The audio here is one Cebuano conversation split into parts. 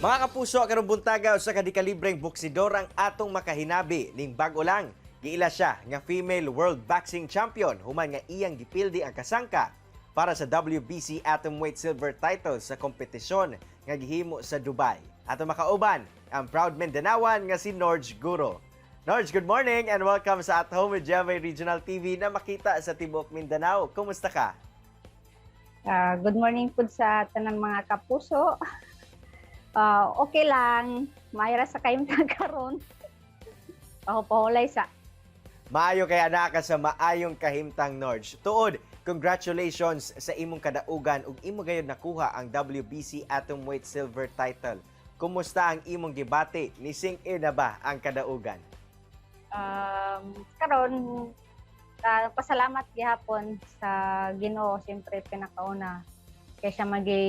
Mga kapuso, karong buntaga, usa ka dekalibreng boksidor ang atong makahinabi ning bag-o lang. Giila siya nga female world boxing champion human nga iyang gipildi ang kasangka para sa WBC Atomweight Silver title sa kompetisyon nga gihimo sa Dubai. Ato makauban ang proud Mindanaoan nga si Norge Guro. Norge, good morning and welcome sa At Home with GMA Regional TV na makita sa tibuok Mindanao. Kumusta ka? Good morning po sa tanang mga kapuso. Okay lang. Maayo ra sa kayong karon. Pahupahulay sa. Maayo kay naa ka sa maayong kahimtang, Norge. Tuod, congratulations sa imong kadaugan ug imo gayud nakuha ang WBC Atomweight Silver title. Kumusta ang imong gibati? Ni-sink in na ba ang kadaugan? Karon, pasalamat gihapon sa Ginoo, siyempre pinakauna kay siya magay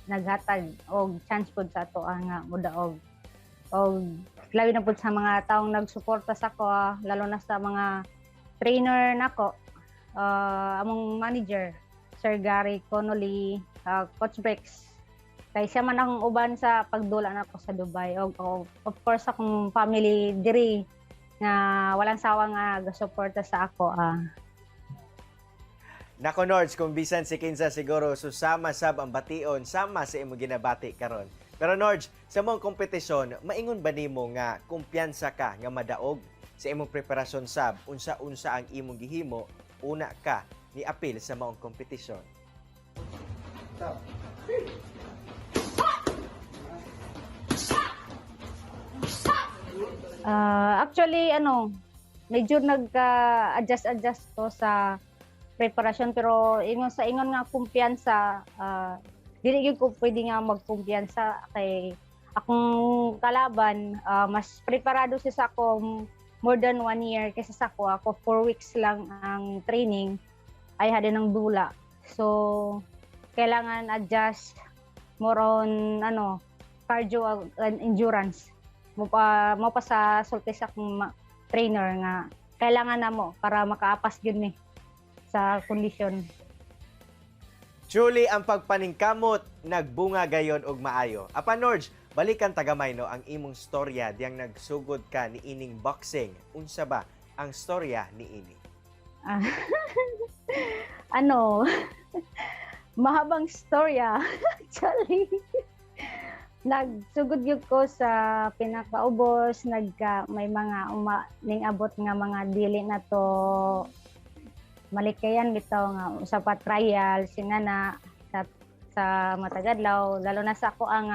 naghatag og chance pod sa ato ang nga mudaog. Og labi na pod sa mga taong nagsuporta sa ako, lalo na sa mga trainer nako, among manager, Sir Gary Connolly, Coach Bricks. Kay siya man akong uban sa pagdula nako sa Dubai. Og of course akong family diri nga walang sawa nga gasuporta sa ako. Nako Norge, kung bisan si kinsa siguro susama sab ang bation sama sa imong ginabati karon. Pero Norge, sa maong kompetisyon, maingon ba nimo nga kumpiyansa ka nga madaog sa imong preparasyon sab, unsa-unsa ang imong gihimo una ka ni apil sa maong kompetisyon? Actually, ano, medyo nagka-adjust-adjust ko sa preparasyon, pero ingon sa ingon nga kumpiyansa, dili gyud ko pwede nga magkumpiyansa kay akong kalaban, mas preparado siya sa ako more than one year kaysa sa ako. Ako, 4 weeks lang ang training ay hadi ng dula. So kailangan adjust more on ano, cardio and endurance. Mo pa sa sulti sa akong trainer nga kailangan na mo para makaapas gyud ni sa kondisyon. Truly, ang pagpaningkamot nagbunga gayon og maayo. Apan Norge, balikan tagamay no ang imong storya diyang nagsugod ka ni ining boxing. Unsa ba ang storya ni ini? Ano, mahabang storya actually. Nagsugod gyud ko sa pinakaubos, nagka may mga uma ning abot nga mga dili na to malikayan bitaw nga usa pa trial singana sa matagadlaw, lalo na sa ako ang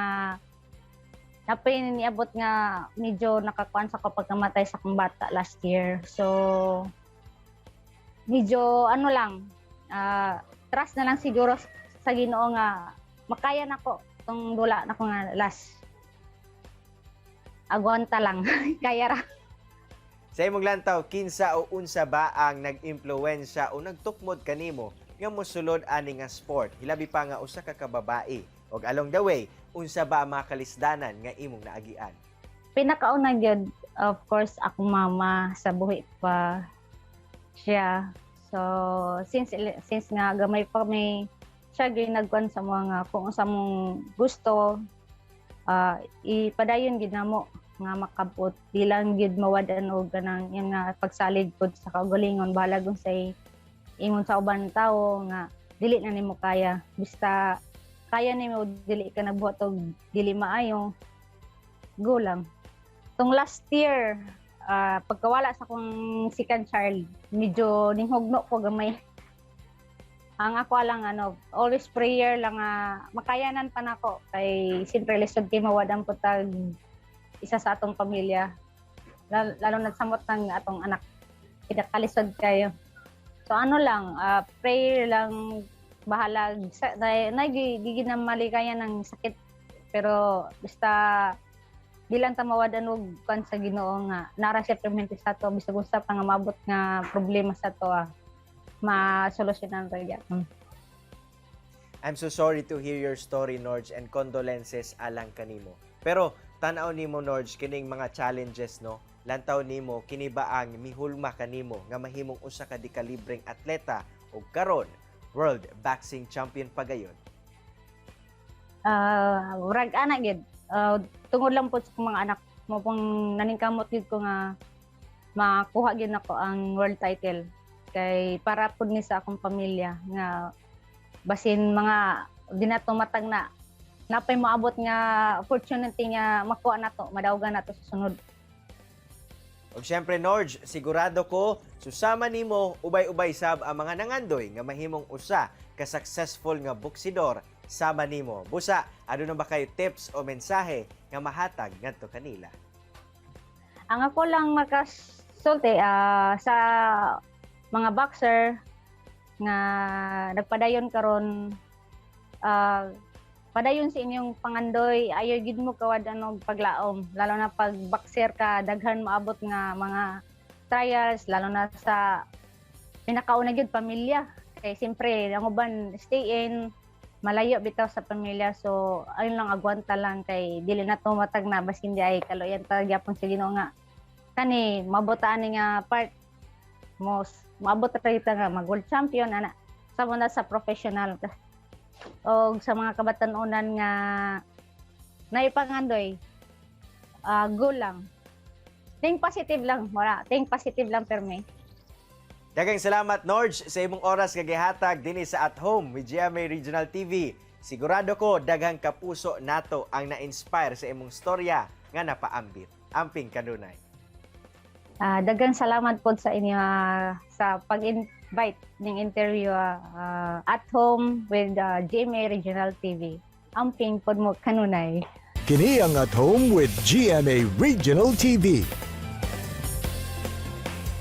napay niabot nga medyo nakakuan sa ko pagkamatay sa akong bata last year. So medyo ano lang, trust na lang siguro sa Ginoo nga makaya nako tong dula nako nga last. Agwanta lang, kaya ra. Sa imong lantaw, kinsa o unsa ba ang nag-impluwensya o nagtukmod kanimo nga mosulod ani nga sport? Hilabi pa nga usa ka kababae. Og along the way, unsa ba ang mga kalisdanan nga imong naagian? Pinakauna gyud, of course, akong mama sa buhi pa siya. So since nga gamay pa may siya gyud nagkuan sa mga kung unsa mong gusto, ipadayon gid namo nga makabot, di lang gyud mawad-an og kanang yan nga pagsalig pud sa kaugalingon, bahalag unsay ingon sa uban tawo nga dili na nimo kaya. Basta kaya nimo, dili ka nagbuhat og dili maayo, go lang. Tong last year, pagkawala sa akong second child, medyo ninghugno ko gamay. Ang ako lang ano, always prayer lang nga makayanan pa nako kay siyempre lisod kay mawadan po tag isa sa atong pamilya. Lalo na samot ng atong anak. Pinakalisod kayo. So ano lang, prayer lang, bahalag sa na gigi na malikayan ng sakit, pero basta di lang ta mawadan og kuan sa Ginoo nga nara siya permente sa ato bisag unsa pa nga maabot nga problema sa ato, masolusyonan ra gyud. I'm so sorry to hear your story, Norge, and condolences alang kanimo. Pero tan-aw nimo, Norge, kining mga challenges, no? Lantaw nimo, kini ba ang mihulma kanimo nga mahimong usa ka dekalibreng atleta ug karon world boxing champion pagayon? Murag ana gyud. Tungod lang po sa akong mga anak mao pong naningkamot gid ko nga makuha gyud nako ang world title kay para pud ni sa akong pamilya nga basin mga di nato matag na napay moabot nga opportunity nga makuha nato, madawgan nato sa sunod. Ug syempre, Norge, sigurado ko susama nimo ubay-ubay sab ang mga nangandoy nga mahimong usa ka successful nga boksidor sama nimo. Busa, aduna ba kay tips o mensahe nga mahatag ngadto kanila? Ang ako lang makasulti sa mga boxer nga nagpadayon karon, padayon sa inyong pangandoy. Ayaw gid mo kawad og paglaom, lalo na pag boxer ka, daghan maabot nga mga trials, lalo na sa pinakauna gyud, pamilya, kay siyempre ang uban stay in malayo bitaw sa pamilya. So ayun lang, agwanta lang kay dili na to matag na basin di ay kaluyan ta gyapon sa Ginoo nga kani mabutaan ni nga part mos maabot ra kita nga mag world champion ana sa na sa professional. Og sa mga kabatan-unan nga naipangandoy, go lang, think positive lang, wala, think positive lang perme. Daghang salamat, Norge, sa imong oras nga gihatag dinhi sa At Home with GMA Regional TV. Sigurado ko daghang kapuso nato ang na-inspire sa imong storya nga napaambit. Amping kanunay. Daghang salamat po sa inyo sa pag-invite ning interview, At Home with GMA Regional TV. Amping pod mo kanunay. Kini ang At Home with GMA Regional TV.